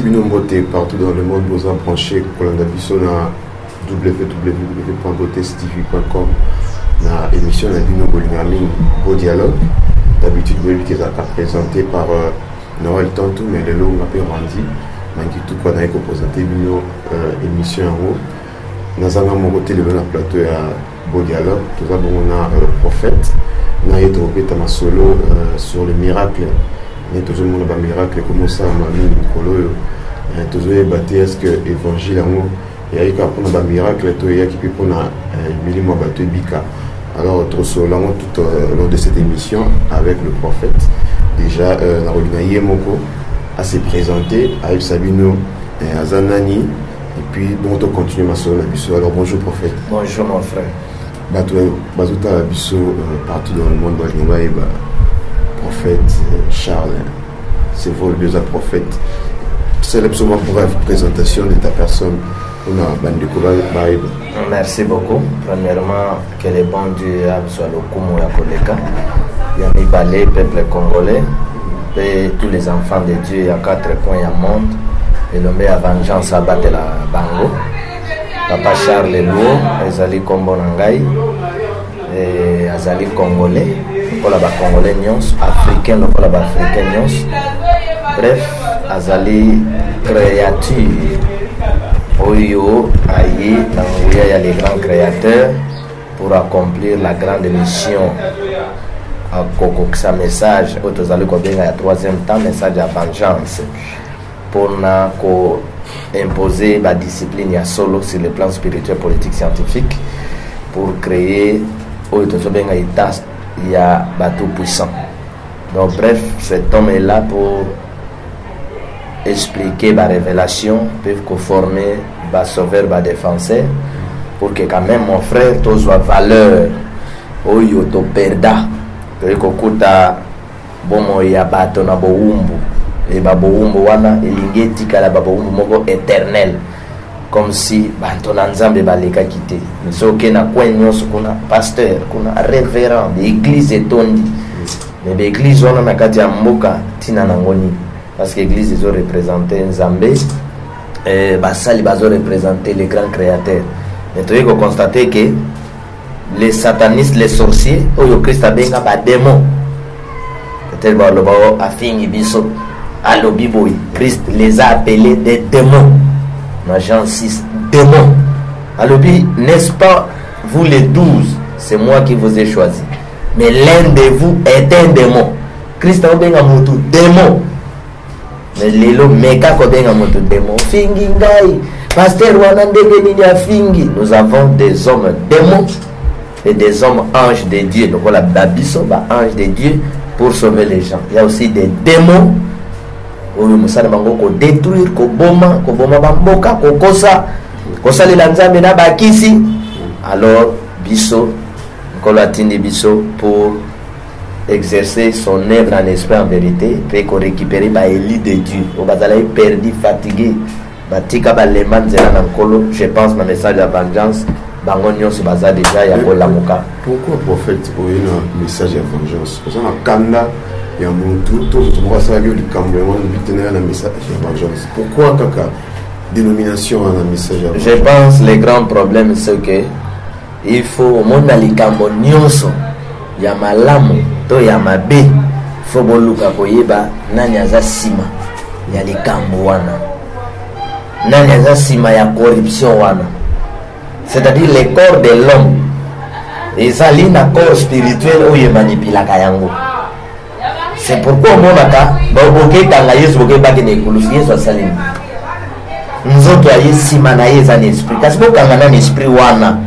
Bino mbote partout dans le monde, boza branché kolanda biso na www.botestv.com na émission na bino bolinga mingi Beau Dialogue. D'habitude boyebi ke ezalaka présenté par Noël Tantu, mais lelo nga mpe Randy Mangituka naye kopresente bino émission yango. Nazanga moko te lelo na plateau ya Beau Dialogue, toza bongo na prophète na ye, tokobeta masolo sur le miracle. Ne tozomona bamiracle ekomosalama mingi mikolo oyo, tozoyeba te est ce que évangile yango eyaki kaka mpona bamiracle to eyaki mpe mpona milimo ya bato ebika. Alors tosolola yango tout au long de cette émission avec le prophète. Déjà nakolinga ye moko ase présenter, ayebisa bino aza nani, et puis bon, tocontinue masolo na biso. Alors bonjour prophète. Bonjour mon frère. Bato bazotala biso partout dans le monde balinga bayeba prophète Charles, c'est vrai olobi oza prophète, sala biso mwa brève présentation de ta personne mpona bandeko bayeba. Merci beaucoup. Premièrement, que le bon Dieu azwa lokumu ya koleka. Ya mibale, peuple congolais mpe tous les enfants de Dieu ya quatre coins ya monde, elombe ya vengeance abatela bango. Papa Charles Luo ezali nkombo na ngai. Azali congolais lokola bacongolais nyonso, africain lokola baafricain nyonso. Bref, azali créature oyo aye na nguya ya le grand créateur pour accomplir la grande mission, akokokisa message oyo tozali kobenga ya troisième temps, message ya vengeance, mpona koimposer badiscipline ya solo sur le plan spirituel, politique, scientifique, pour créer oyo tozobenga état ya bato puissant. Donc bref, cet homme est là pour expliquer barévélation mpe koformer basauveur, badéfenseur, pour que quand même, mon frère, tozwa valeur oyo toperda. Toyei kokuta bomoi ya bato na bowumbu, e babowumbu wana elingi etikala babowumbu moko éternel, comme si bato na Nzambe balekaki te. Soki na coin nyonso kuna pasteur, kuna révérend, baeglise etondi, mais baeglise wana na kati ya mboka, ntina nango nini? Parce que église ezoreprésente Nzambe, basali bazoreprésente le grand créateur, mais toyei koconstater ke les satanistes, les sorciers oyo Christ abenga badémon, peut-être baloba o afingi biso, alobi boye, Christ les a appelés des démons na Jean 6. Démons, alobi: «N'est-ce pas vous les 12? C'est moi qui vous ai choisi, mais l'un de vous est un démon.» Christ aobenga motu démon, mais lelo meka kobenga moto démon, fingi ngai pasteur wana, ndenge nini afingi? Nous avons des hommes démons et des hommes anges de Dieu, lokola babiso ba ange de Dieu pour sauver les gens. Il y a aussi des démons oyo mosala bango kodétruire, koboma, koboma bamboka, kokosa, kosalela Nzambe na bakisi. Alors biso, Nkolo atindi biso pour exercer son œuvre en esprit, en vérité, mpe korécupérer baéli de Dieu oyo bazalaki perdu, fatigué, batika, balemba nzela na Nkolo. Je pense na message ya vengeance, bango nyonso baza déjà ya kolamuka. Pourquoi, prophète, oye na message ya vengeance? Oza na kanda ya motu to moto moko asalaki yo likambo yango wana bitenaka na message ya vengeance? Pourquoi kaka dénomination wana, message ya Je pense le grand problème, c'est que il faut omona likambo nyonso ya malamu to ya mabe, faut boluka koyeba nani aza nsima ya likambo wana, nani aza nsima ya corruption wana. C'est-à-dire le corps de l'homme ezali na corps spirituel oyo emanipulaka yango. C'est pourquoi omonaka bokekanga Yesu, bokebaki na ekulusu, Yesu asali nini? Nzoto ya ye, nsima na ye eza na esprit. Kasi bokanga nani esprit wana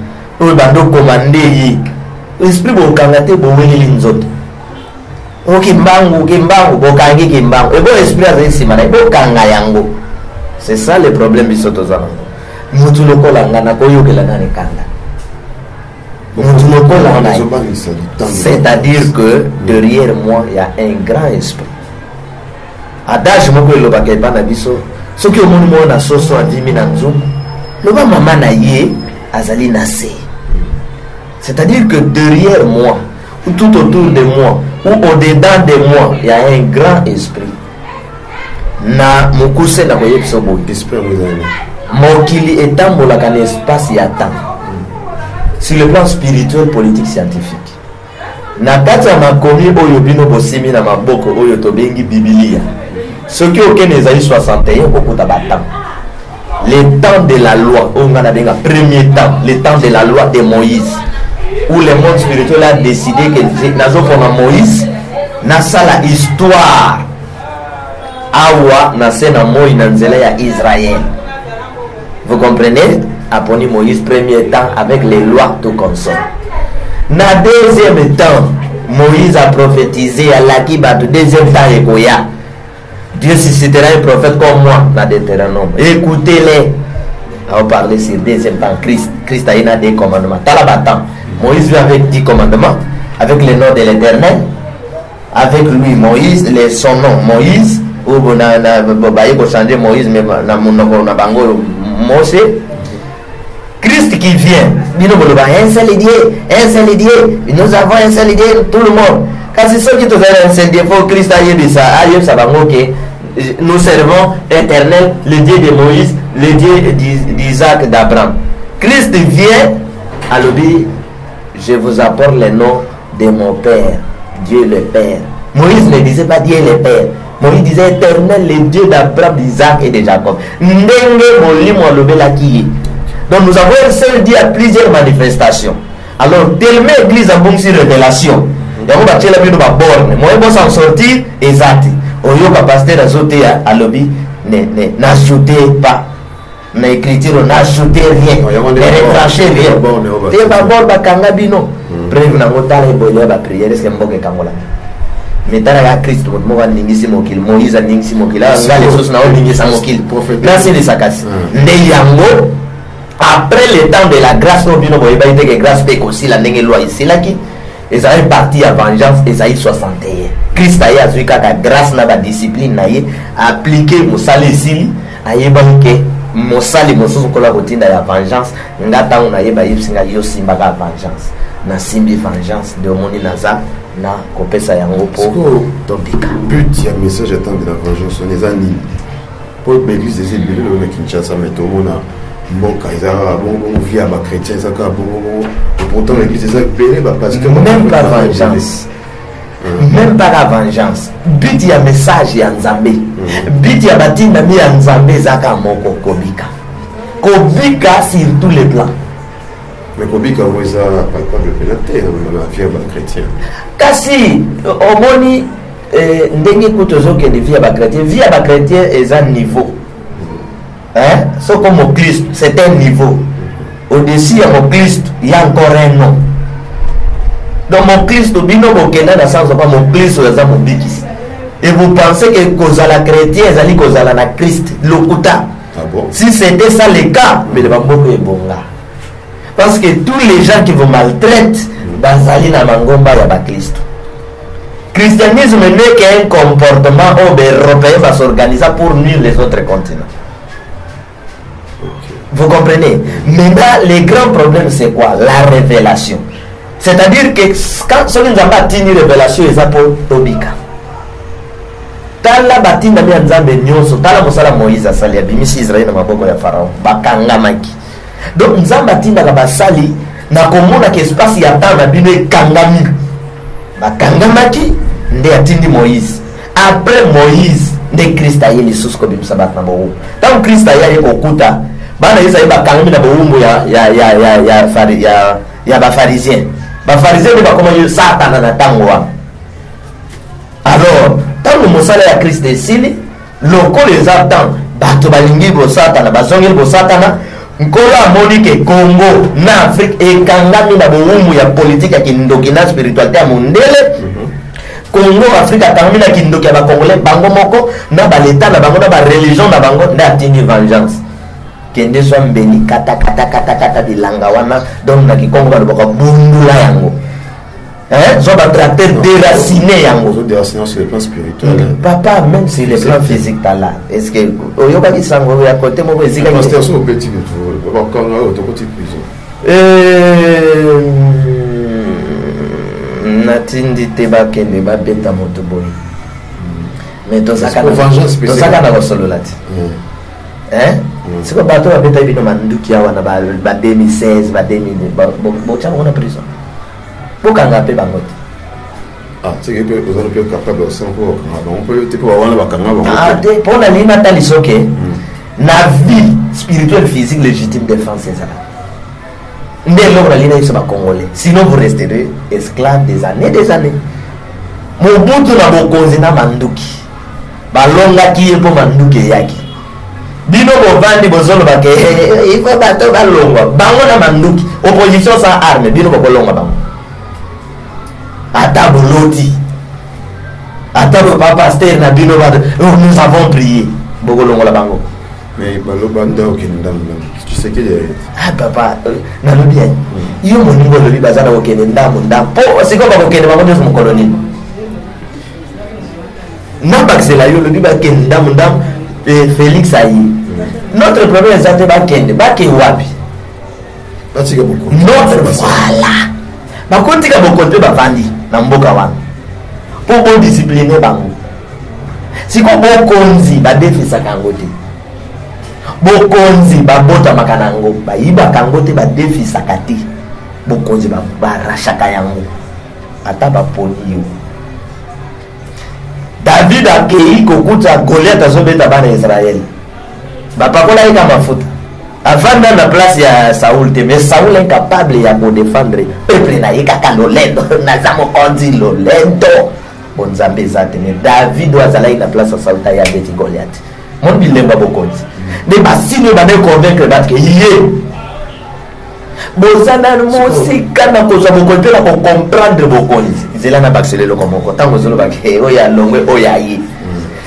oyo bando komande ye? Esprit bokanga te, boweleli nzoto. Okimbangu, kimbangu, bokangi kimbangu, ebo esprit azali nsima na ye, bokanga yango. C'est ça le problème biso toza nango. Mutu lokola nga, nakoyokela nani kanda? Mutu lokola ngai, c'est-à-dire que derrière moi il y a un grand esprit. Adage moko elobaka epa na biso: soki omoni mwana soso avimi na nzungu, loba mama na ye azali na se. C'est-à-dire que derrière moi ou tout autour de moi ou au-dedans de moi, il y a un grand esprit. Na mokuse na koyebisa boye, mokili etambolaka na espace ya temps sur le plan spirituel, politique, scientifique. Na kati ya makomi oyo bino bosimi na maboko, oyo tobengi Bibilia, soki okende ezali 61, okokuta batemps. Le temps de la loi, oyo ngai nabenga premier temps, le temps de la loi de Moïse, où le monde spirituel a décidé que nazopona Moïse nasala histoire awa na se na moi na nzela ya Israël. Vous comprenez? Aponi Moïse, premier temps, avec les lois, tout consort. Na deuxième temps, Moïse a prophétisé, alaki bato deuxième temps ekoya, Dieu suscitera un prophète comme moi na Deutéronome, écoutez-les. On parler sur deuxième temps, Christ. Christ aye na des commandements. Tala batemps: Moïse vient avec 10 commandements, avec le nom de l'Éternel avec lui. Moïse, son nom Moïse, oyo baye kochanger Moïse, mais na monoko na bango Mose. Christ qui vient, bino boloba un seul Dieu, un seul Dieu, nous avons un seul Dieu, tout le monde. Kasi soki tozali un seul Dieu, faut Christ ayebisa bango ke nous servons Éternel, le Dieu de Moïse, le Dieu d'Isaac, d'Abraham. Christ vient, alobi: je vous apporte le nom de mon Père, Dieu le Père. Moïse ne disait pas Dieu le Père. Moïse disait Éternel, le Dieu d'Abraham, d'Isaac et de Jacob. Ndenge molimo alobelaki ye. Donc nous avons un seul Dieu à plusieurs manifestations. Alors tellement église abongisi révélation yango, batiela bino baborne, moyen bosan sortir eza te. Oyoka pasteur azoteya, alobi: n'ajoutez pas na écriture, n'ajoutez rien, ne retranchez rien. Te, baborne bakanga bino. Preuve nango, tala ebele ya baprière, eske mboka ekangolaki? Mais tala ya Christ, moto moko aningisi mokili. Moïse aningisi mokili, nga lisusu na oningisa mokili, nasilisa. Kasi nde yango, après le temps de la grâce oyo bino boyebaki te ke grâce mpe ekosila ndenge loi esilaki, ezali partie ya vengeance. Ezali 61. Christ aye, azwi kaka grâce na badiscipline na ye, appliqué, mosala esili. Ayebaki ke mosali mosusu nkolo kotinda ya vengeance. Nga ntango nayeba, yebisi nga: yo simbaka vengeance. Nasimbi vengeance nde omoni naza na kopesa yango mpo tobika. But ya message ya temps de la vengeance wana eza nini? Mpo baeglise eza ebele lelo na Kinshasa, mais tomona mboka eza kaka bongo, vie ya bachrétien eza kaka bongo bongo. Pourtant l'église eza ebele, bapasteur. Même pas vengeance, même pas la vengeance. But ya message ya Nzambe, but ya batindami ya Nzambe eza kaka moko: kobika, kobika sur tous les plans. Mais kobika yango eza palpable mpena te na vie ya bachrétien. Kasi omoni ndenge kutu ozokende, vie ya bachrétien, vie ya bachrétien eza niveau, hein? Soko mokristo, c'est un niveau. Au-dessus ya mokristo, il y a encore un nom. Donc mokristo, bino bokenda na sens pa mokristo aza mobikisi, et vous pensez que kozala chrétien ezali kozala na Christ. Lokuta. Ah bon? Si c'était ça le cas, mais bamboka ebonga, parce que tous les gens qui vous maltraitent bazali na mangomba ya bakristo. Christianisme n'est qu'un comportement oyo baeuropéen basorganisa pour nuire les autres continents. Vous comprenez? Maintenant, le grand problème, c'est quoi? La révélation. C'est-à-dire que quand soki Nzambe atindi révélation, eza mpo tobika. Tala batindami ya Nzambe nyonso, tala mosala Moïse asali, abimisi Israele na maboko ya Pharaon, bakangamaki. Donc Nzambe atindaka basali na komonaka espace ya temps na bino ekangami, bakangamaki, nde atindi Moïse. Après Moïse nde Christ aye lisusu kobimisa bato na bowumbu. Ntango Christ aye, aye kokuta bana Yesu aye bakangami na bowumbu ya bapharisien. Bapharisien nde bakomaki Satana na ntango wana. Alors ntango mosala ya Christ esili, lokola eza temps bato balingi bosatana, bazongeli bosatana, Nkolo amoni ke Congo na Afrique ekangami na bowumbu ya politike ya kindoki na spiritualité ya mondele. Congo, Afrique akangami na kindoki ya bacongolais bango moko, na baleta na bango, na bareligion na bango, nde atindi vengeance: kende zwa mbeli, kata kata kata kata bilanga wana. Donc na kikongo balobaka bundula yango, hein? Zwa batracteur, déraciner yango. Ozodéraciner sur le plan spirituel. Papa, même sur le plan physique, tala, est ce que oyokaki sango ya kote moko ezikaki? Pasteur, so obeti motu, bakanga oyo, tokoti prison. Natindi te bakende babeta moto boye. Mais tozaka na kosolola te. Sikoyo bato babetaki bino manduki awa na ba 2016, ba 2000, botya bango na prison, bokanga mpe bango te. Ah, tike mpe ozali mpe capable osala mpo bakanga bango mpe te, mpo bawana bakanga bango. Ah, te, mpo nalingi natalisa oke na vie spirituelle, physique, légitime défense ezala nde eloko nalingi na biso bacongolais, sinon vous resterez esclave des années, des années. Mobutu na bokonzi na manduki, balongaki ye mpo manduki eyaki. Bino bovandi, bozoloba ke ifo bato balongwa bango na manduki, opposition sans arme, bino bokolongwa bango ata boloti, ata bapasteur na bino, nous avons prié, bokolongola bango. Mais baloba nde okende ndambo ndambo, Tshisekedi. Ah papa, nalobi ya yo moningo, olobi baza na kokende ndambo ndambo, mpo sikoyo bakokende bango nyonso mokolo nini? Nabakisela yo, olobi bakende ndambo ndambo, Félix aye. Notre problème eza te bakende, bake wapi? Batika bokonzi. Notre, voilà, bakotika bokonzi mpe bavandi na mboka wana mpo bodiscipline bango. Sikoyo bokonzi badefisaka yango te, bokonzi babotamaka na yango, bayibaka yango te, badefisaka te. Bokonzi barachaka yango ata baponi yo. David akei kokuta Goliath azobeta bana ya Israele, bapakola ye ka mafuta, avanda na place ya Saul te, mais Saul incapable ya kodefendre peuple na ye, kaka lolendo, naza mokonzi, lolendo, bonzambe eza te. Mais David oyo azalaki na place ya Saul ta, ye abeti Goliath. Moni bilembo ya bokonzi nde basini oyo bande convaincre bato ke ye boza nanu mosika na kozwa bokonzi mpe na kocomprendre bokonzi. Nzela na bakisela eloko moko, ntango ozoloba ke oyo alongwe, oyo aye,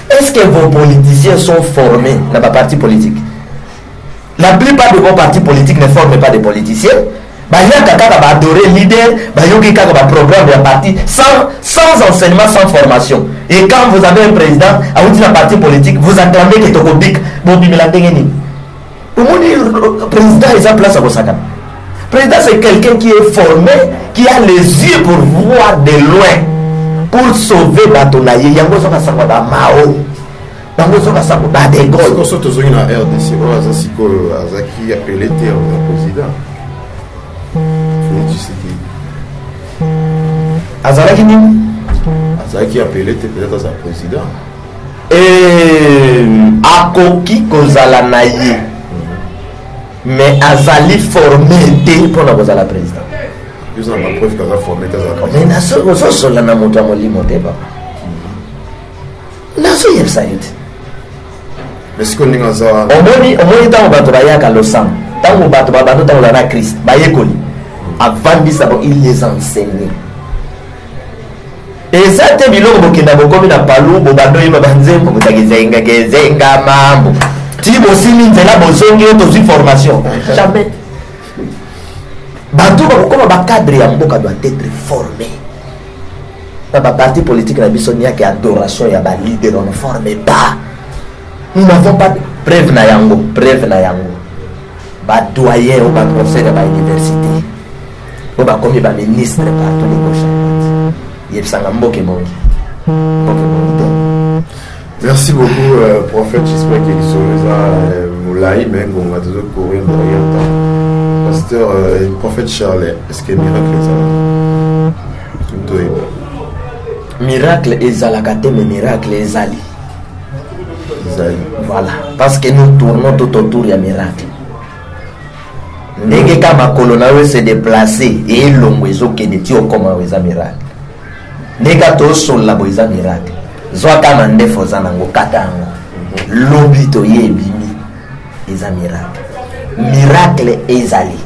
est ce que vos politiciens sont formés na baparti politique? La plupart de vos partis politiques ne forment pas des politiciens. Bayaka kaka baadore leader, bayoki kaka baprogramme ya parti, sans enseignement, sans formation. Et quand vous avez un président awuti na parti politique, vous acclamez ke tokobika. Bobimela ndenge nini? Omoni, président eza place ya kosakana. Président, c'est quelqu'un qui est formé, qui a les yeux pour voir de loin, pour sauver bato na ye. Yango ozoka sango bamao, bango ozoka sango ba de Gaulle. So tozongi na RDC, oyo aza sikoyo azalaki appelé te na président Félix Tshisekedi. Azalaki nini? Azalaki appelé te, peut-être aza président. Akoki kozala na ye, mais azali formé te mpona kozala président. Yo oza na bapreuve kaza formé te, azala? Mais ozosola na moto ya molimo te, papa, nazoyebisa yo te. Mais sikoyo ndenge aza wana? Omoni, ntango bato bayaka losambo, ntango bato babanda ntango na Christ, bayekoli avandisa bango, il les enseigne. Eza te biloko bokenda, bokomi na palu, bobanda oyeba banzembo, botakizenga kezenga mambo, ti bosimi nzela, bozongi oyo tozwi formation. Jamais. Bato bakokoma bacadre ya mboka doit être formé. Na baparti politique na biso niake adoration ya baleader, on ne forme pas, nous n'avons pas. Preuve na yango, preuve na yango, badoyen oyo baprofesseur ya bauniversité oyo bakomi baministre partout de gauche à droite, yebisanga mboka ebongi? Mboka ebongi te. Merci beaucoup, prophète. J'espère que lisolo eza molai, mais ngonga tozocourir derrière temps. Pasteur, prophète Charles, est ce que miracle ezala toyeba? Miracle ezalaka te, mais miracle ezali. Ezali. Voilà, parce que nous tournons tout autour ya miracle. Ndenge ka makolo na yo se déplace, elongo ezokende ti okoma oyo, eza miracle. Ndenge ka tosolola boye, eza miracle. Zwa kama ndefu oza nango, kata yango, lobi toye ebimi, eza miracle. Miracle ezali.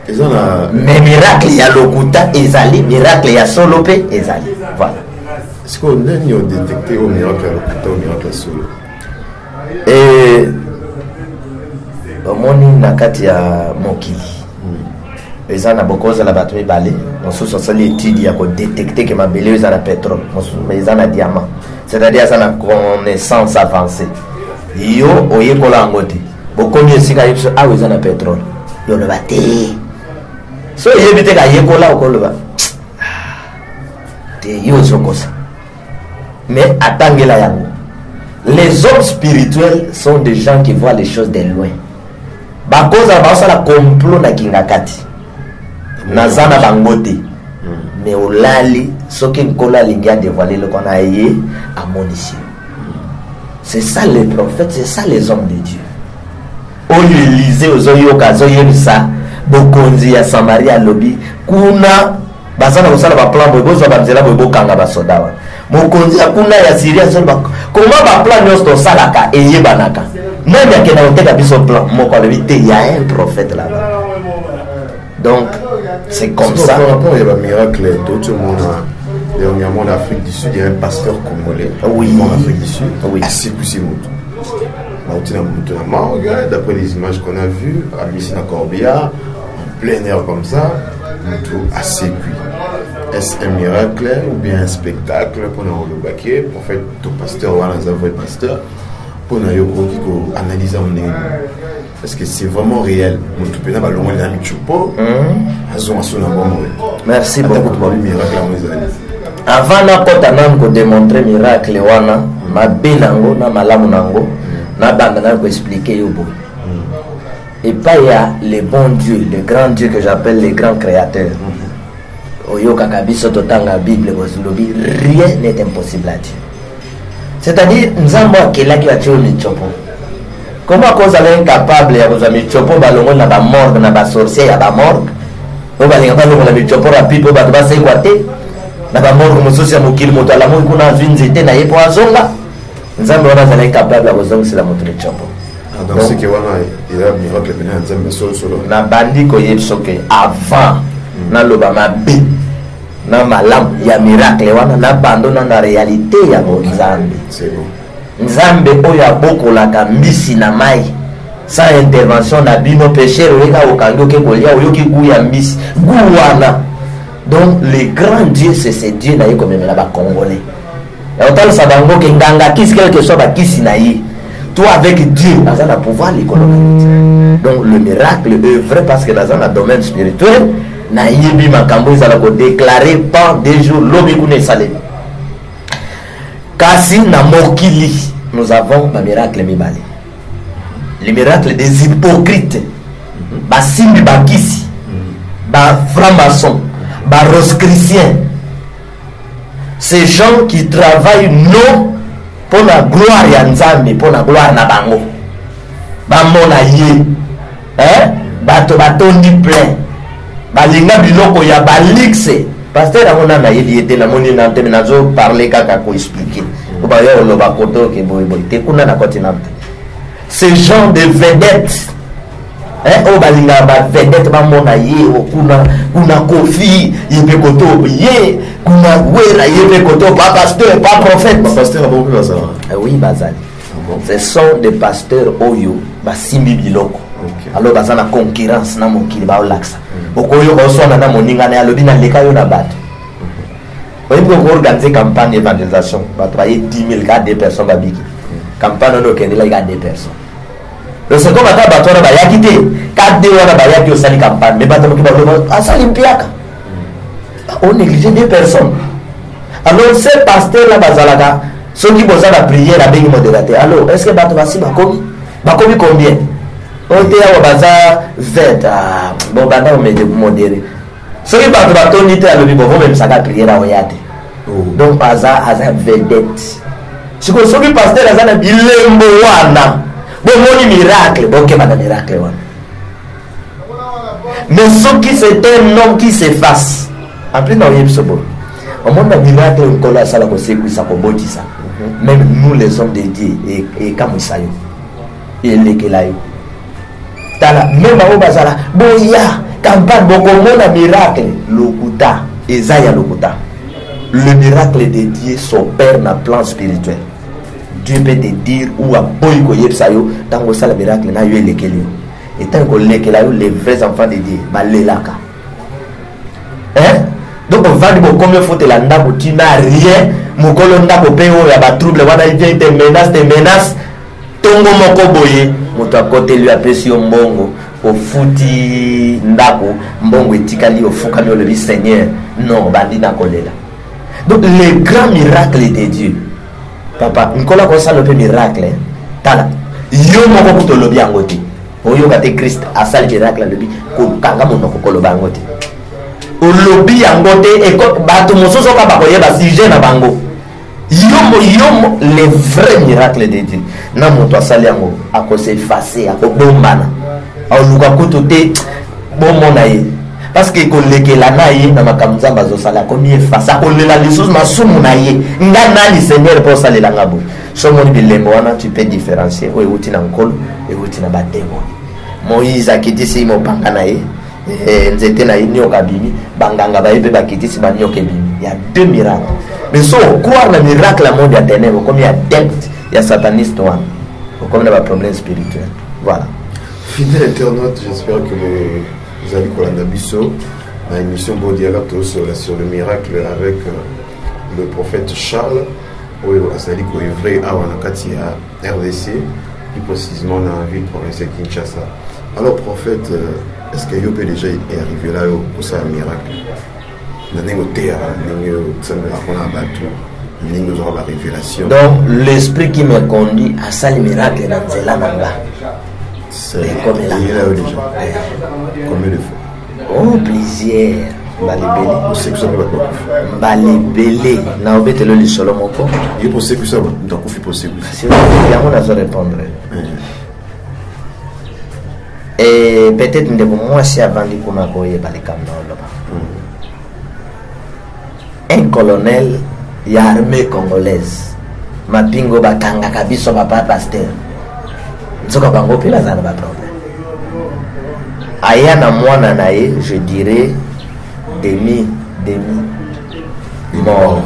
Eza na Mais miracle ya lokuta ezali, miracle ya solo mpe ezali. Voilà. Sikoyo ndeni odétecte oyo miracle ya lokuta, oyo miracle ya solo? Omoni, na kati ya mokili eza na bokozala bato mibale. Mosusu asali étude ya kodétecte ke mabele oyo eza na pétrole, mosusu eza na diamant, c'est-à-dire aza na connaissance avancée. Yo oyekola yango te, bokomi esika ye biso awa eza na pétrole, yo oloba te. So oyebi te, kayekola, okoloba te, yo ozokosa. Mais atangela yango. Les hommes spirituels sont des gens qui voient les choses de loin. Bakozala baosala complot na Kingakati, naza na bango te, mais olali, soki Nkolo alingi adévoile eloko na ye, amonisi yo. C'est ça les prophètes, c'est ça les hommes de Dieu. Oyo Élisée ozoyoka azoyebisa bokonzi ya Samarie, alobi kuna baza na kosala baplan boye, bozwa banzela boye, bokanga basoda wana. Mokonzi ya kuna ya Syrie azoloba koma baplan nyonso tosalaka eyebanaka, nani akenda koteka biso plan? Moko alobi te, ya un prophète là-bas. Donc c'est comme ça. Par rapport ya bamiracle totomona dernièrement en Afrique du Sud, il y a un pasteur congolais en Afrique du Sud, asekwisi moto, bauti na moto na morgue. D'après les images qu'on a vues, abimisi na corbillard en plein air comme ça, moto asekwi. Est-ce un miracle ou bien un spectacle? Mpona kolobaki prophète to pasteur wana aza vrai pasteur, mpona yo koki koanalyse yango ndenge nini? Est-ce que c'est vraiment réel, moto mpena balongoli na michupo, azonga so na bomoi? Merci beaucoup. Babi miracle yango ezali. Avant nakɔta nanu kodémontrer miracle wana, mabe nango na malamu nango, nabanda nanu koexpliquer yo boye. Epai ya le bon Dieu, le grand Dieu que j'appelle le grand créateur, oyokaka biso totanga Bible, bozolobi rien n'est impossible à Dieu. C'est-à-dire Nzambe akelaki batie oyo mitsopo, comment akozala incapable ya kozwa mitsopo balongoli na bamorgue, na basorcier ya bamorgue oyo balinga balongola mitsopo rapide mpo bato basekwa te? Na bamorgue mosusu ya mokili, moto alamoki kuna, azwi nzete na ye mpo azonga. Nzambe wana azala incapable ya kozongisela moto mitsopo? Donc ce que wana eza miracle pene ya Nzambe solosolo. Nabandi koyebi soki avant naloba mabe na malamu ya miracle wana, nabando na na réalité ya bonzambe. C'est bon. Nzambe oyo abokolaka mbisi na mai sans intervention na bino pêcheur, oyeka okangi, oke kolia, oyoki goût ya mbisi, goût wana. Donc le grand Dieu, c'est ce Dieu na ye komemela bacongolais ya kotalisa bango ke nganga kisi, quelque soit bakisi na ye, toi avec Dieu aza na pouvoir likolo na ye te. Donc le miracle est vrai parce que naza na domaine spirituel, nayebi makambo ezala kodéclarer pan deux jours, lobi kuna esalemi. Kasi na mokili nous avons bamiracle mibale: le miracle des hypocrites, basimbi bakisi, bafranc-maçon, barosicruciens, ces gens qui travaillent non mpo na gloire ya Nzambe, mpo na gloire na bango, bamona ye, hein? Bato batondi plein, balinga biloko ya baluxe. Pasteur yango nani nayebi ye te, namoni na te, nazoparle kaka koexpliquer po baya koloba kote oke boyeboye te, kuna na continent te. Ce genre de vedette, hein, oyo balingaka bavedette, bamona ye o kuna, kuna Kofi ye mpe kote oyo ye kuna, Wera ye mpe kote oyo, pa pasteur, pa prophète. Bapasteur bango mpe bazalaka? Eh oui, bazali. Ah bon? Ce sont des pasteurs oyo basimbi biloko. Alors baza na concurrence na mokili, baolakisa. Okoyoka oswana na moninga na ye, alobi naleka yo na bato. Oyebi koorganiser campagne évangélisation, bato baye 10 000, ka deux personnes babiki. Campagne wana okendelaki ka deux personnes. Donc c'est comme ata bato wana bayaki te, ka deux wana bayaki, osali campagne, mais bato moki baloba asali mpiaka, on néglige deux personnes. Alors ces pasteurs là bazalaka, soki boza na prière, abengi modérateur: alors est ce que bato basi bakomi? Bakomi combien? Oyo te, awa baza 20. Ah, bon, banda modéré. Soki bato batondi te, alobi bo vomemisaka prière, aoya te. Donc aza vedette. Sikoyo soki pasteur aza na bilembo wana, bomoni miracle, bokeba na miracle wana. Mais soki c'est un homme qui s'efface, en plus na oyebi so boye, omoni na miracle Nkolo asala, kosekwisa, kobotisa, même nous les hommes de Dieu ekamwisa yo, elekela yo. Tala même oyo bazala boya campagne, bokomona miracle, lokuta, eza ya lokuta. Le miracle de Dieu s'opère na plan spirituel. Dieu peut te dire ou aboyi koyebisa yo ntango osala miracle na yo, elekeli yo, etango kolekela yo. Les vrais enfants de Dieu balelaka, hein? Donc ovandi, bokomi ofutela ndako, tu n'as rien, mokolo ndako mpe oyo ya batrouble wana, il vient, te menace, te menace. Ntongo moko boye, moto akoteli yo, apesi yo mbongo, ofuti ndako, mbongo etikali, ofukami, olobi Seigneur non, bandi na kolela. Donc les grands miracles de Dieu Papa, Nkolo akosala mpe miracle. Tala, yo moko kutu olobi yango te. Oyoka te Christ asali miracle alobi kokanga monoko koloba yango te. Olobi yango te, bato mosusu oka bakoyeba sujet na bango. Yo yo le vrai miracle de Dieu. Na moto asali yango akosefase, akobombana. Aoluka kutu te bomona ye. Parce que kolekela na ye na makambo Nzambe azosala, akomi efase, akolela lisusu masumu na ye. Nga nani Seigneur mpo osalela nga boye? So omoni bilembo wana, tu peux différencier oyo ewuti na Nkolo, ewuti na bademoni. Moïse akitisi mopanga na ye, nzete na ye, nioka abimi, banganga baye mpe bakitisi banioka ebimi. Ya deux miracles. Mais so croire na miracle ya monde ya ténèbres, okomi adepte ya sataniste wana, okomi na ba problème spirituel. Voilà. Fidèle internaute, j'espère que vous allez kolanda biso na émission Bon Dialogue tozosola sur le miracle avec le prophète Charles oyo azali koevre awa na kati ya RDC, plus précisément na ville province ya Kinshasa. Alors prophète, est-ce que yo mpe déjà est arrivé là yo kosala miracle na ndenge oteyaka, na ndenge osambelaka mpona bato, na ndenge ozwaka ba révélation? Donc l'esprit qui me conduit asali miracle na nzela na nga. Ekomela yo déjà combien de fois? Oh, plusieurs. Mbala ebele. Osekisa mpe bato bakufi? Mbala ebele. Na obetelo lisolo moko. Ye posekisa moto akufi, posekisa? Yango nazo répondre. Et peut-être ndeko mwasi avandi kuna koyeba likambo na oloba. Un colonel ya armée congolaise, mapingo bakangaka biso papa pasteur, nzoka bango mpe baza na baproblème. Aya na mwana na ye, je dirais demi demi mort.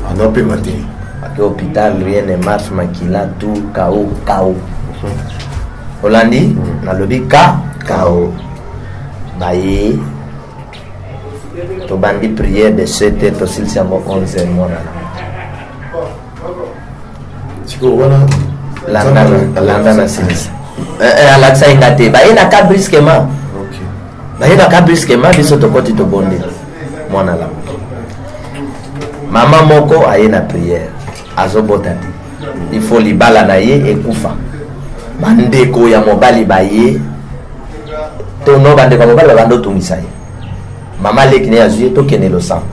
Anapema te. Ake hôpital, rien ne marche, makila tout kao kao. Olandi, nalobi ka kao. Baye tobandi prière de 7 heures, tosilisi yango 11 heures, mwana na Sikoyo wana landa na silisi, alakisa ye nga te. Bayelaka brusquement, bayelaka brusquement. Biso tokoti, tobondeli, mwana lamuki. Mama moko aye na prière, azobota te, il faut libala na ye ekufa. Bandeko ya mobali baye tono, bandeko ya mobali babanda otungisa ye. Mama leki ne azwi ye, tokende losambo.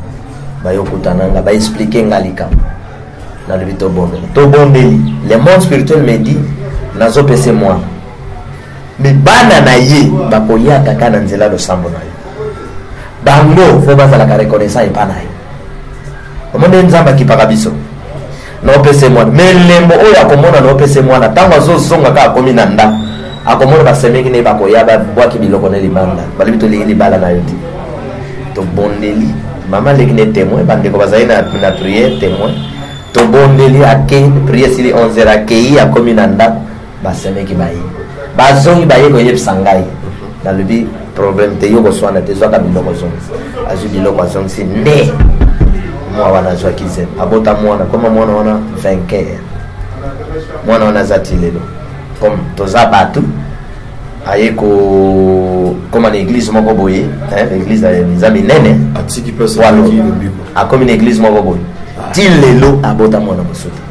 Bayokutana nga, baexpliquer nga likambo. Nalobi tobondeli, tobondeli. Le monde spirituel me dit nazopesa mwana, me bana na ye bakoya kaka na nzela losambo na yo. Bango fo bazalaka reconnaissant epa na yo. Omoni, Nzambe akipaka biso. Naopesa mwana, me elembo oyo akomona, naopesa mwana, ntango azozonga kaka, akomi na ndako, akomona basemeki ne bakoya, babwaki biloko ne libanda, balobi tolingi libala na yo te. Tobondeli, mama leki ne témoin, bandeko bazali na prière témoin. Tobondeli, ake prière esili 11 heures, akei, akomi na ndako, basemeki baye, bazongi, baye koyebisa ngai. Nalobi problème te, yo koswana te, zwaka biloko ozongisi. Azwi biloko, azongisi nde mwa wana azwaki zemi, abota mwana. Koma mwana wana vainqueur, mwana wana aza ti lelo. Comme toza bato, aye kokóma na église moko boye, église eza minene. Atiki place. Akomi na église moko boye, ti lelo abota mwana mosusu te.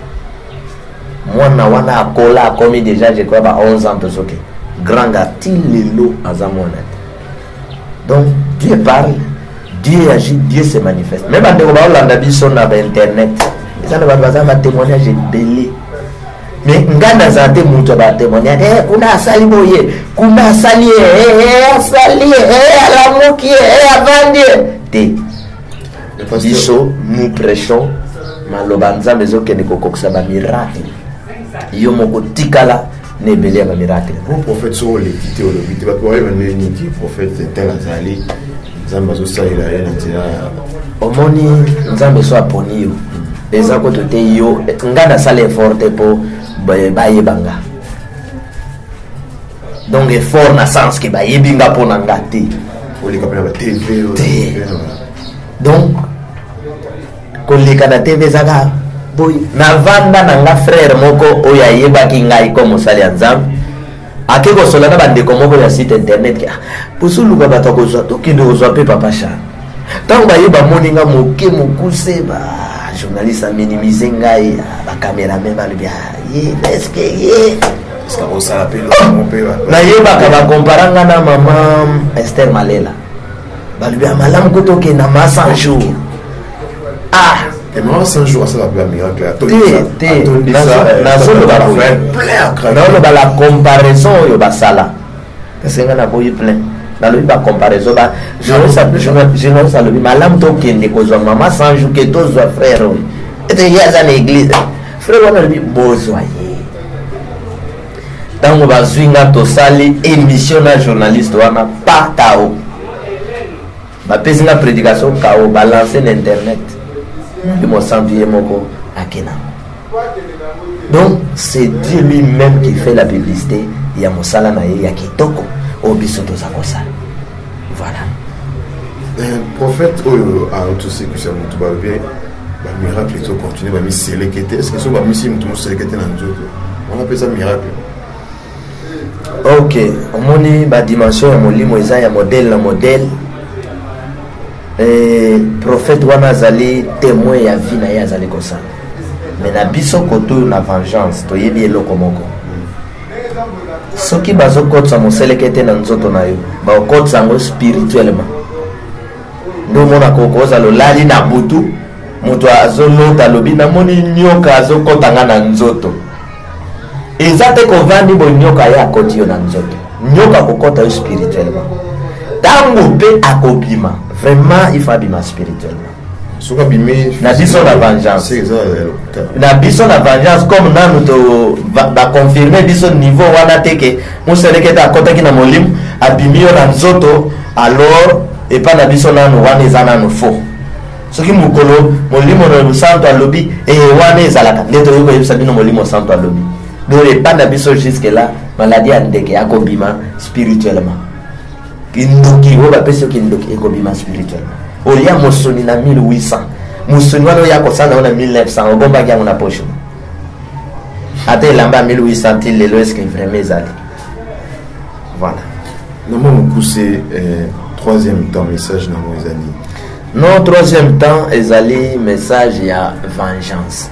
Mwana wana akola, akomi déjà je crois ba 11 ans tozoke, grand gars, ti lelo aza mwana te. Donc Dieu parle, Dieu agit, Dieu se manifeste. Me bandeko baolanda biso na bainternet, eza na bato baza batémoignage ebele. Me ngai nazala te moto ya batémoignage. Kuna asali boye, kuna asali ye, asali ye, alamuki ye, avandi ye te. Biso nous prêchons maloba Nzambe, ezokende kokokisa bamiracle. Yo moko tikala na ebele ya bamiracle. Bon prophète, so oleki te, olobi te, bato bayeba ndenge nini prophète tel azali, Nzambe azosalela ye na nzela ya Omoni, Nzambe so aponi yo, eza koto te. Yo nga nasala effort te mpo bayeba nga. Donc effort na sens ke bayebi nga mpo na nga te. Oleka mpe na batv? Te. Donc koleka na TV ezaka boye. Navanda na nga, frère moko oyo ayebaki ngai ko mosali ya Nzambe ake kosola na bandeko moko ya site internet ke bozoluka bato ya kozwa, tokende kozwa mpe papa Charles. Ntango baye, bamoni nga moke, mokuse ba Journaliste aminimize ngai, ah, bacameraman balobi, ah, ye eske ye nayebaka bakompara nga na mama Esther Malela, balobi ya malamu kutu okenda ma 100 jours. Ah, mama 100 jours asala mpe miracle. Te, nazoloba nazoloba la comparaison oyo basala, parce nga naboyi plein. Nalobi bacomparaison, ba journaliste alobi malamu tokende kozwa mama 100 jours ke tozwa frère oyo, ete ye aza na église. Frère wana alobi bozwa ye. Ntango bazwi nga, tosali émission na journaliste wana, pa kao bapesi nga prédication, kao balance na internet, ye mosantu ye moko akena. Donc c'est Dieu lui-même qui fait la publicité ya mosala na ye ya kitoko oyo biso toza kosala. Voilà. Prophète oyo autosekwisa motu, balobi bamiracle ezocontinue, bamiseleke te. Est-ce so bamisi motu moseleke te na nzoto wana mpe eza miracle? Ok, omoni badimension ya molimo eza ya modèle na modèle. Prophète wana azali témoin ya vie na ye, azali kosala. Mais na biso koto oyo na vengeance, toyebi eloko moko: soki bazokotisa moseleke te na nzoto na yo, bakokotisa yango spirituellement. Nde omonaka okozala olali na butu, moto azolota, alobi namoni nyoka azokɔta nga na nzoto. Eza te kovandi bo nyoka ye akoti yo na nzoto. Nyoka akokɔta yo spirituellement, ntango mpe akobima, vraiment il faut abima spirituellement. Soki abimi Na biso na vengeance. Eza ya lokuta. Na biso na vengeance, comme nanu to baconfirme biso niveau wana te ke moseleke te akɔtaki na molimo, abimi yo na nzoto, alors epa na biso nanu wana eza nanu faux. Soki mokolo molimo na santo alobi e wana ezalaka, nde toyoki koyebisa bino molimo santo alobi. Donc epa na biso jusque là, maladie ya ndeke akobima spirituellement, kindoki oyo bapesi yo kindoki ekobima spirituellement. Olia mosuni na 1800, mosuni wana oya kosala yango na 1900, obombaki yango na poche, ata elamba ya 1800 ti lelo, est-ce vraiment ezali? Voilà. Na mwa mokuse, troisième temps, message nango eza nini? Non, troisième temps ezali message ya vengeance.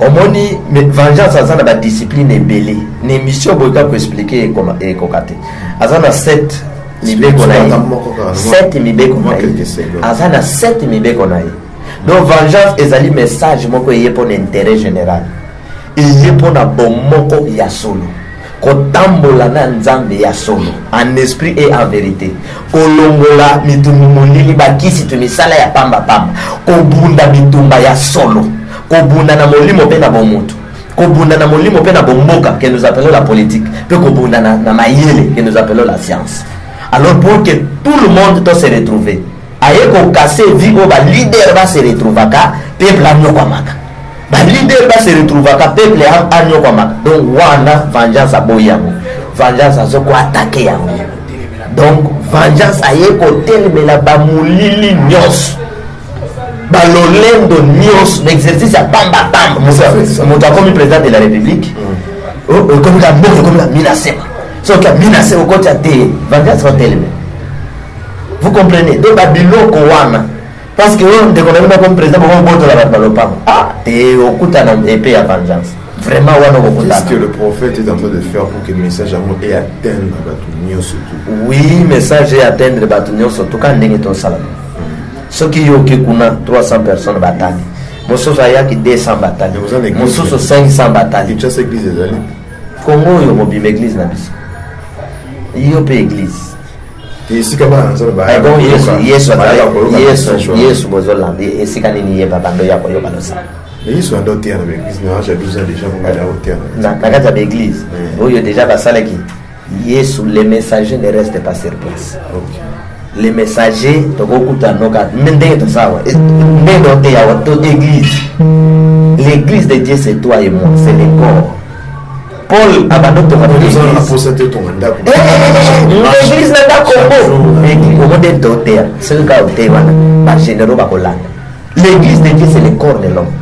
Omoni, vengeance aza na badiscipline ebele. Na émission boye kaka koexpliquer ekoka te. Aza na 7 mibeko na ye, 7 mibeko na ye, aza na 7 mibeko na ye. Donc vengeance ezali message moko eye mpo na intérêt général, eye mpo na bomoko ya solo, kotambola na Nzambe ya solo en esprit et en vérité, kolongola mitumbi molili, bakisi to misala ya pambapamba, kobunda bitumba ya solo, kobunda na molimo mpe na bomoto, kobunda na molimo mpe na bomboka que nous appelons la politique, mpe kobunda na mayele que nous appelons la science. Alors pour que tout le monde to se retrouver, aye kocasser vie oyo baleader base retrouvaka, peuple anyokwamaka, baleader base retrouvaka, peuple anyokwamaka. Donc wana vengeance aboyi yango, vengeance azokoattaquer yango. Donc vengeance aye kotelemela bamolili nyonso, balolendo nyonso na exercice ya pambapamba. Moto akomi président de la République, ekomi ka mboka, ekomi ka minasema, soki aminase okotya te, vengeance oteleme. Vous comprenez? Donc babiloko wana, parce que oyo ndeko na bino akomi président, bokobotola bato balopango. Ah te, okutana epe ya vengeance vraiment wana okokutana. Qu'est-ce que le prophète est en train de faire pour que le message yango ait atteindre bato nyonso tout? Oui, message ait atteindre bato nyonso tuka ndenge tosala. Soki yo oke kuna, 300 personnes batali, mosusu ayaki 200 batali, mosusu 500 batali. Kinshasa église ezali? Kongo oyo mobimba église na biso, yo mpe église. Esika bana Nzambe. Bon, Yesu, Yesu, Yesu, Yesu, bozolanda esika nini? Yeba bando ya koyoka losala. Yesu ando oteya na baeglise na age ya 12 ans déjà, mongali aoteya. Na kati ya baeglise oyo déjà basalaki Yesu, les messagers ne restent pas sur place. Les messagers tokokuta noka ndenge tosawa, ndenge oteya wa to église. L'église de Dieu, c'est toi et moi, c'est le corps. Paul abanda otonga église na nga Congo, omo nde toteya. Soki kaka oteyi wana, bagénéraux bakolanda. L'église de Dieu, c'est le corps de l'homme.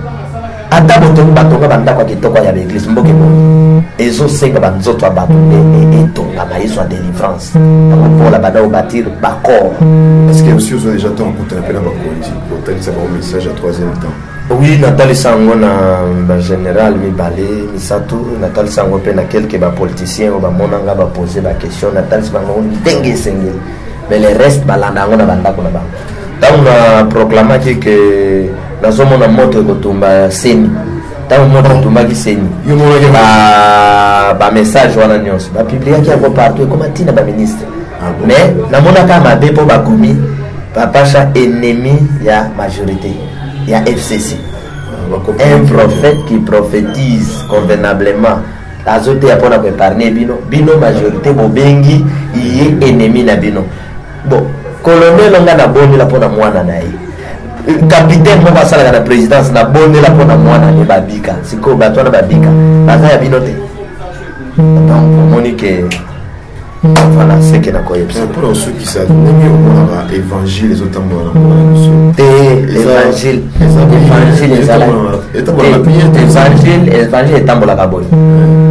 Ata botongi, batonga bandako ya kitoko ya baeglise, mboka ebongi, ezosenga banzoto ya bato nde etongama, ezwa délivrance. Yango Paul abanda kobâtir bacorps. Est ce que aussi ozwa déjà temps okutana mpe na bakonzi, kotalisa bango message ya troisième temps? Oui, natalisa yango na bagénéral mibale, misato. Natalisa yango mpe na quelque bapoliticien oyo bamonanga, bapose baquestion. Natalisi bango ndenge esengeli, mais le reste balanda yango na bandako na bango. Ntango na proclamaki ke nazomona moto ekotumba CENI, ntango moto etumbaki CENI, Yo monaki? Bamessage wana nyonso bapubliaki yango partout, ekoma ntina baministre. Ah bon? Mais namonaka mabe mpo bakomi Papacha ennemi ya majorité ya FCC. Un prophète qui prophétise convenablement, azoteya mpona koépargne bino. Bino majorité bobengi ye ennemi na bino. Bon, colonel nga nabondela mpona mwana na ye, capitaine moko asalaka na présidence, nabondela mpona mwana ne babika. Sikoyo bato wana babika, baza ya bino te. Donc omoni ke voilà ce que nakoyebisa. Mpona osukisa, ndenge omonaka évangile ezotambola na mboka na biso? Te, évangile, évangile ezala évangile. Évangile etambolaka boye: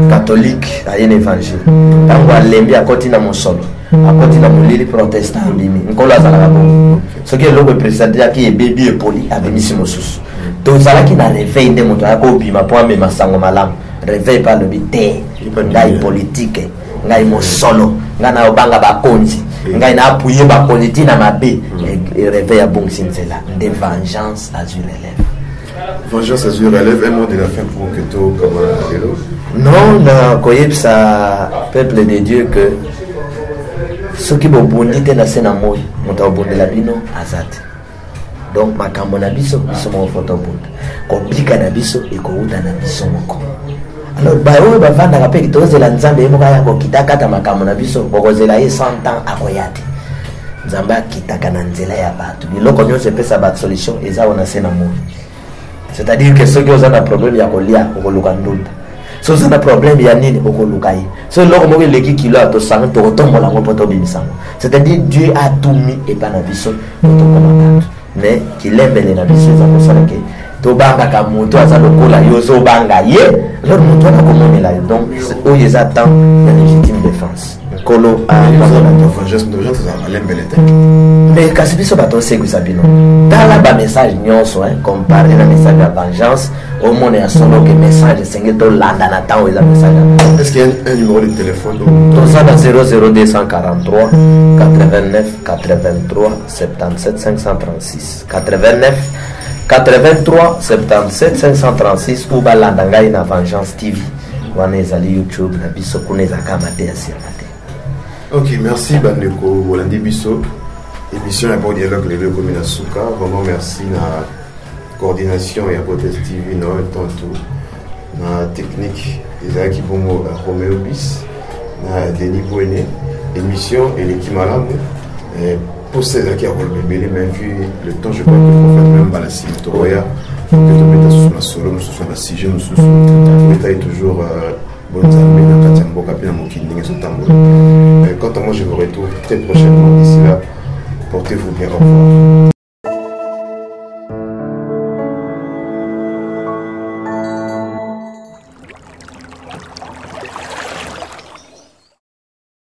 catholique aye na évangile, ntango alembi akoti na mosolo, akoti na molili. Protestant abimi, nkolo azalaka bongo. Soki eloko epresentaki ebebi, epoli, abimisi mosusu. Tozalaki na réveil nde moto ayaka obima mpo amema sango malamu. Réveil mpe alobi te: ngai politike, ngai mosolo, ngai naobanga bakonzi, ngai naapuye bakonzi ntina mabe. Réveil abongisi nzela nde vengeance azwi relève. Vengeance azwi relève. Un mot de la fin pour que tokama lelo. Non, na koyebisa peuple de Dieu que soki bobundi te na se na moi, moto akobundela bino aza te. Donc makambo na biso, biso moko fo tobunda. Kobika na biso ekowuta na biso moko. Alors baoyo bavandaka mpe tozela Nzambe ye moko aya kokita kata makambo na biso, bokozela ye 100 ans, akoya te. Nzambe akitaka na nzela ya bato. Biloko nyonso epesa bato solution eza wana se na moi. C'est-à-dire que soki oza na problème ya kolia, okoluka ndunda. Soki oza na problème ya nini, okoluka ye. So eloko moko eleki kilo ya tosanga, tokotombola yango mpo tobimisa yango. C'est-à-dire Dieu a tout mis epa na biso po tokoma bato. Mais kilembele na biso eza kosala ke tobangaka moto aza lokola yo, ozobanga ye, alors moto wana akomonela yo. Donc oyo eza temps ya légitime défense. Nkolo. Alembele te. Mais kasi biso bato osekwisa bino. Tala bamessage nyonso, compare na message ya vengeance, omona ya solo ke message esengeli tolanda na ntango eza message. Est-ce qu'il y a un numéro de téléphone? Toza na 00243 89 83 77 536, 89 83 77 536, ou balanda ngai na Vengeance TV. Wana ezali YouTube na biso, kuna ezalaka mate ya sirma te. Ok, merci bandeko bolandi biso. Émission ya Bon Dialogue lelo ekomi na suka. Vraiment merci na coordination ya Botes TV, Noël Tantu na technique, ezalaki bongo Romeo Bis na Denis Bwene. Émission eleki malamu, posa ezalaki ya koloba ebele, mais vu le temps, je crois que prophète, même mbala nsima tokoya mpe tobeta susu masolo mosusu na basujet mosusu. Tobeta ye toujours bonzambe na kati ya mboka mpe na mokili ndenge ezotambola. Quant à moi, je vous retrouve très prochainement. D'ici là, portez-vous bien. Au revoir.